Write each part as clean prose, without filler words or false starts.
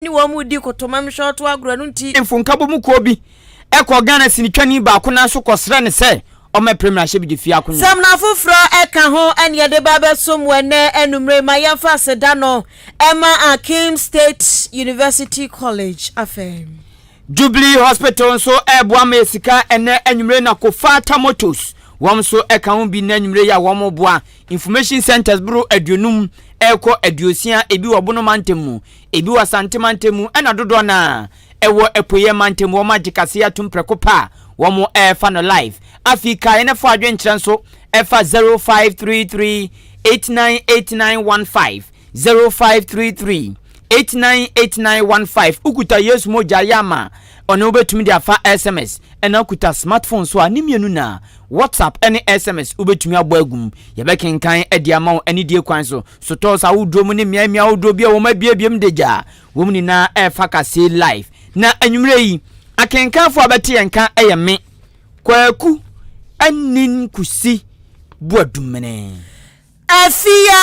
Ne wɔn redi kotomamhwɛ ɔto agorɔ no nti. Mfo kuo bi kɔɔ Ghana sinitwani baako nan so kɔsrɛɛ no sɛ ɔmmɛpere mmarahyɛbadwafie akonnwa. Samina foforɔ ɛka ho ɛne yɛde ba abɛsom wɔ ɛnnɛ anummerɛ yi. Ma yɛmfa aseda no ɛma Akim State University College afei. Jubilee Hospital nso reboa ma yɛ sika ɛnnɛ anwummere yi na Kofata Motors wɔn nso ka ho bi nnɛ anwummere yi a wɔreboa. Information Centres boro 50 rekɔ 60, ebi wɔ Bono mantam mu, ebi wɔ Asante mantam mu ɛna dodoɔ no ara ɛwɔ Apueeɛ mantam mu. Wɔn agye kaseɛ atom prɛko pɛ a wɔn refa no live. Afei kae na fa adwenkyerɛ nso ɛfa 0533 898915, 0533 898915. Wokuta Yesu mogya yɛ ama ɔne wobɛtumi de afa SMS, ɛna wokuta smartphone so a ne mmienu na WhatsApp ɛne SMS wobɛtumi abɔ agum, yɛbɛkenkan adi ama wo anidie kwan so. Sotɔs ahodoɔ mu ne mmeammea ahodoɔ bi a wɔn abiebiem de gya wɔn nyinaa ɛrefa kaseɛ live. Na anwummerɛ yi akenkanfoɔ a bɛte yɛn ka ɛyɛ me Kwaku Anin Kusi Boadumene. Afia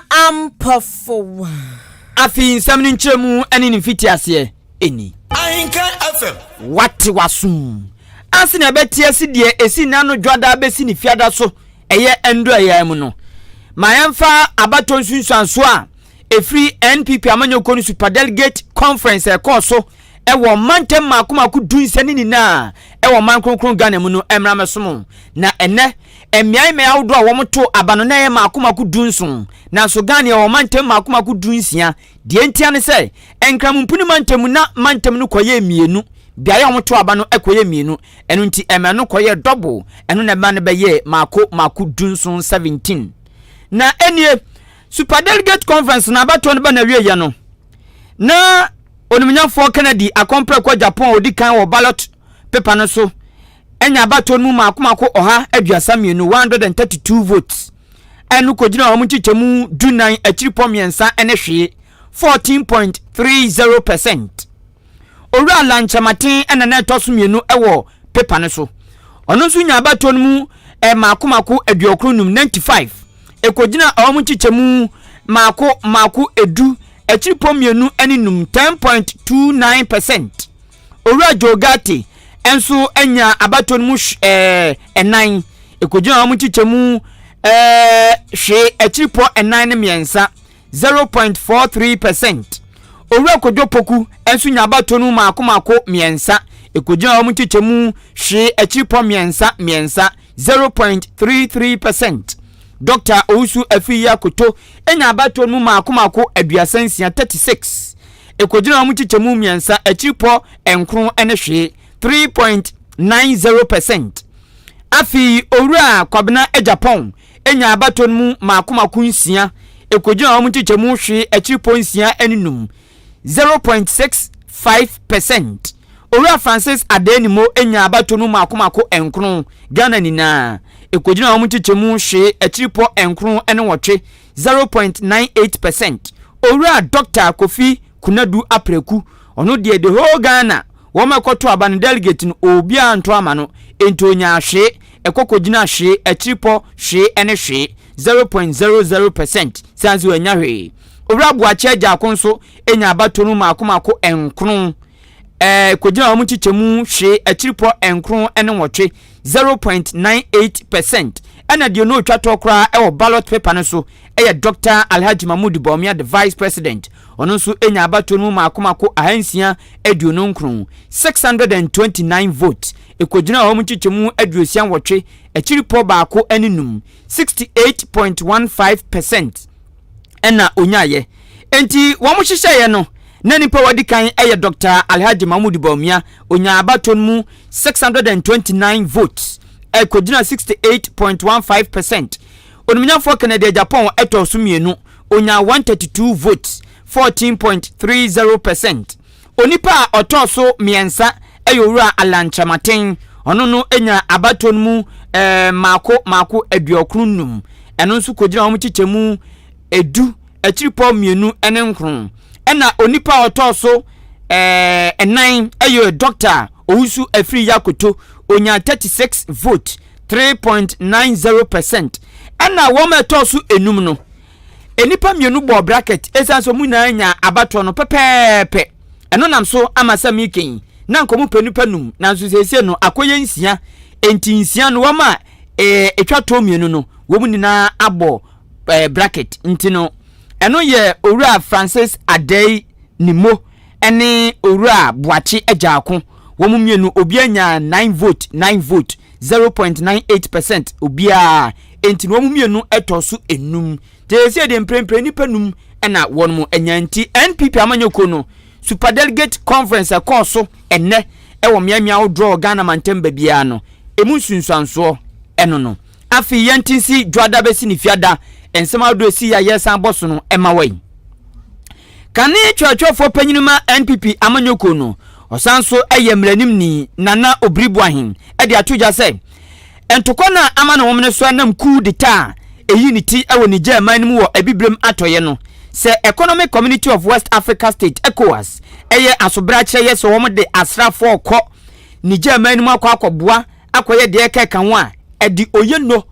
Ampɔfowa. Afei nsɛm no nkyerɛmu ne ne mfitiaseɛ ni. Ahenkan FM. Wate w'asom ase na ɛbɛte ase deɛ ɛsi n'ano dwadaa bɛsi ne fiada so ɛyɛ ɛndoɛyaa mu no. Ma yɛmfa abatɔ nsunsuansoɔ a ɛfiri NPP amanyɔkuo no Superdelegate Conference a ɛkɔɔ so ɛwɔ mantam mmaako mmaako 16 ne nyinaa ɛwɔ ɔman kronkron Ghana mu no mmra mmɛsom. Na ɛnɛ mmeae mmeae ahodoɔ a wɔto aba no na ɛyɛ mmaako mmaako 17, nanso Ghana yɛwɔ mantam mmaako mmaako 16. Deɛ ntia ne sɛ Nkramompuni mantam mu na mantam no kɔyɛɛ mmienu, beaeɛ a wɔto aba no kɔyɛ mmienu, ɛno nti ɛma no kɔyɛɛ double, ɛno na ɛma no bɛyɛɛ mmaako mmaako 17, 17. Na ɛnie Superdelegate Conference na abatoɔ no ba n'awieeɛ no, na Onimnyamfoɔ Kennedy akɔmprɛko Japan a ɔdi kan wɔ ballot paper no so anya abatoɔ no mu mmaako mmaako 132, 132 votes. Ɛno kɔgyina wɔn nkyekyɛmu 14 akyiripɔ 3 ne hwee, 14.30%. Owura Alan Kyerematen ɛna na ɛtɔ so mmienu wɔ paper no so. Ɔno nso nya abatoɔ no mu mmaako mmaako 95, 95. Ɛkɔgyina wɔn nkyekyɛmu 1 mmaako mmaako 10 akyiripɔ 2 ne 5, 10.29%. Owura Joe Ghartey nso anya abatoɔ no mu ɛnan, ɛkɔgyina wɔn nkyekyɛmu 0.5 akyiripɔ 43, 0.43%. Owura Kodwo Poku nso nya abatoɔ no mu mmaako mmaako mmiɛnsa, ɛkɔgyina wɔn nkyekyɛmu 0.33 akyiripɔ 33, 0.33%. Dr Owusu Afriyie Akoto anya abatoɔ no mu mmaako mmaako 36, 36, ɛkɔgyina wɔn nkyekyɛmu 3 akyiripɔ 9 ne hwee, 3.90%. Afei Owura Kwabena Agyapong anya abatoɔ no mu mmaako mmaako nsia, ɛkɔgyina wɔn nkyekyɛmu 0.65 akyiripɔ 5, 0.65%. Owura Francis Addai-Nimoh anya abatoɔ no mu mmaako mmaako nkron, Ghana nyinaa, ɛkɔgyina wɔn nkyekyɛmu 0.98 akyiripɔ 8, 0.98%. Owura Dr Kofi Konadu Apraku, ɔno deɛ the whole Ghana wɔn ɛkɔto aba no delegate no obiara nto ama no, nti onya hwee, ɛkɔ kɔgyina 0.00 hwee 0.00%, san so wanya hwee. Owura Boakye Agyarko nso enya abatoɔ no mmaako mmaako nkron, kɔgyina wɔn nkyekyɛmu 0.98 akyiripɔ 8, 0.98%. Ɛna deɛ no otwa toɔ koraa ɛwɔ ballot paper no so ɛyɛ Dr Alhaji Mahmood Bawumia, the vice president. Ɔno nso enya abatoɔ no mu mmaako mmaako 629, 629 votes, ɛkɔgyina wɔn nkyekyɛmu 68 akyiripɔ 1 ne 5, 68.15% ɛna onyaayɛ. Nti wɔn hyehyɛeɛ no na nipa wadi kan yɛ Dr Alhaji Mahmood Bawumia, onya abatoɔ no mu 629 votes, ɛkɔgyina 68.15%. Onimnyamfoɔ Kennedy Agyapong ɛtɔ so mmienu, onya 132 votes, 14.30%. Onipa a ɔtɔ so mmiɛnsa ɛyɛ Owura Alan Kyerematen, ɔno no nya abatoɔ no mu mmaako mmaako 95, ɛno nso kɔgyina wɔn kyekyɛmu 10 akyiripɔ 2 ne 9. Ɛna onipa a ɔtɔ so ɛnan ɛyɛ Doctor Owusu Afriyie Akoto, onya 36 vote, 3.90%. Ɛna wɔn a ɛtɔ so enum no Nnipa mmienu bɔɔ bracket ɛsiane sɛ wɔn nyinaa nyaa abatoɔ no pɛpɛɛpɛ. Ɛno nam so ama sɛ meka yi, na anka wɔpɛ nnipa num, nanso seesei no akɔyɛ nsia. Enti nsia no wɔn a ɛtwa toɔ mmienu no, wɔn nyinaa abɔ bracket. Nti no, ɛno yɛ Owura Francis Adei Nimo ne Owura Boakye Agyarko. Wɔn mmienu obiara nyaa 9 vote, 9 vote, 0.98 percent obiara. Enti no wɔn mmienu tɔ so enum. Te sɛ deɛ mprempren nnipa num na wɔn anya nti NPP amanyɔkuo no Superdelegate Conference ɛkɔɔ so ɛnnɛ ɛwɔ mmeammea ahodoɔ wɔ Ghana mantam baabiara no emu nsunsuansoɔ ɛno no. Afei yɛnte nsi Dwoada bɛsi ne Fiada nsɛm ahodoɔ ɛsi yɛ a yɛresan bɔ so no ɛma wai. Kane twerɛtwerɛfoɔ panyin ma NPP amanyɔkuo no, ɔsan nso yɛ mmaranimni Nana Obiri Boahen de ato dwa sɛ ntokwa no a ama ne homene so nam coup d'etat a ɛyii ne ti wɔ Niger man no mu wɔ Abibirem atɔeɛ no sɛ Economic Community of West Africa State, ECOWAS, yɛ asobrakyerɛ yɛ sɛ wɔde asraafoɔ rekɔ Niger man no mu akɔ akɔboa akɔyɛ deɛ ɛkeka ho a, ɛde oye no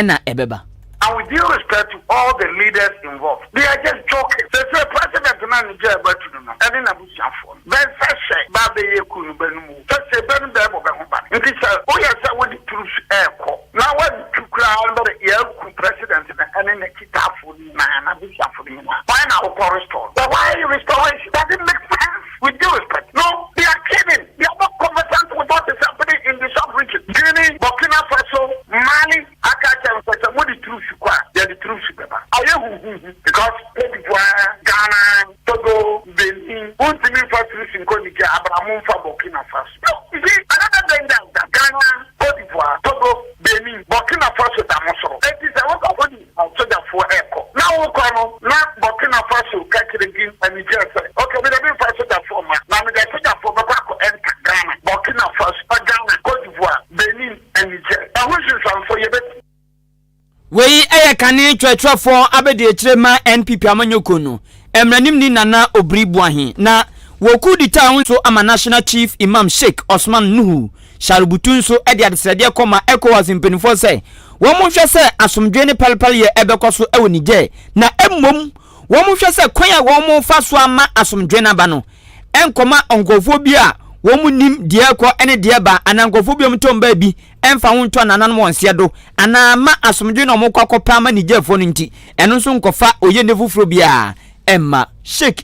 na ɛbɛba. And with due respect to all the leaders involved, they are just joking. Seesei president no a Niger bɛatu no no ne n'abusuafoɔ no, bɛnsa hyɛ bɛ a bɛyɛ coup no bɛ no mu o, sɛsei bɛ no bɛɛbɔ bɛ ho ban. Nti sɛ woyɛ sɛ wode troops ɛɛkɔ na woantu koraa no bɛde yɛaku president no ne n'akyitaafoɔ no nyinaa, n'abusuafoɔ no nyinaa. Hwan na wokɔ restore no? But why restoration? Does it make sense? With due respect, no, they are kidding. They are not conversant with what is happening in the sub region. Guinea, Burkina Faso, Mali, aka akyerɛ me sɛ sɛ mode troops kɔ a, yɛde troops bɛba. Ayɛ huhuhu because Cote d'Ivoire, Ghana, Togo, Benin, wontumi mfa troops nkɔ Niger, abra momfa Burkina Faso. No, you see, another danger is that Ghana, Cote d'Ivoire, Togo, Benin, Burkina Faso da mo soro. Enti sɛ wokɔ wode asogyafoɔ ɛrekɔ na wokɔ no na Burkina Faso ka kyerɛ Guinea, Niger sɛ, okay, mede memfa asogyafoɔ mma, na mede asogyafoɔ bɛkɔ akɔ enter Ghana, Burkina Faso, Ghana, Cote d'Ivoire, Benin, Anigye, ɛho nsunsuansoɔ yɛbɛtu. Wei yɛ kane twerɛtwerɛfoɔ abɛdiakyire ma NPP amanyɔkuo no mmaranimni Nana Obiri Boahe na wɔ coup d'etat ho nso ama National Chief Imam Sheik Osman Nuhu Sharubutu nso de adesrɛdeɛ kɔ ma Ecowas mpanimfoɔ sɛ wɔn nhwɛ sɛ asomdwoe ne pɛrepɛreyɛ bɛkɔ so wɔ Niger na mmom wɔn nhwɛ sɛ kwan a wɔn fa so ama asomdwoe no aba no ɛnkɔma nkurɔfoɔ bi a wɔn nim deɛ ɛkɔ ne deɛ ɛba anaa nkurɔfoɔ bi a wɔtɔn baabi ɛmfa ho ntɔ nananom wɔn nseɛ do anaa ma asomdwe na wɔkɔ akɔpɛ ama Nigerfoɔ no nti ɛno nso nkɔfa oyɛnne foforɔ biara ɛmma. Sheik.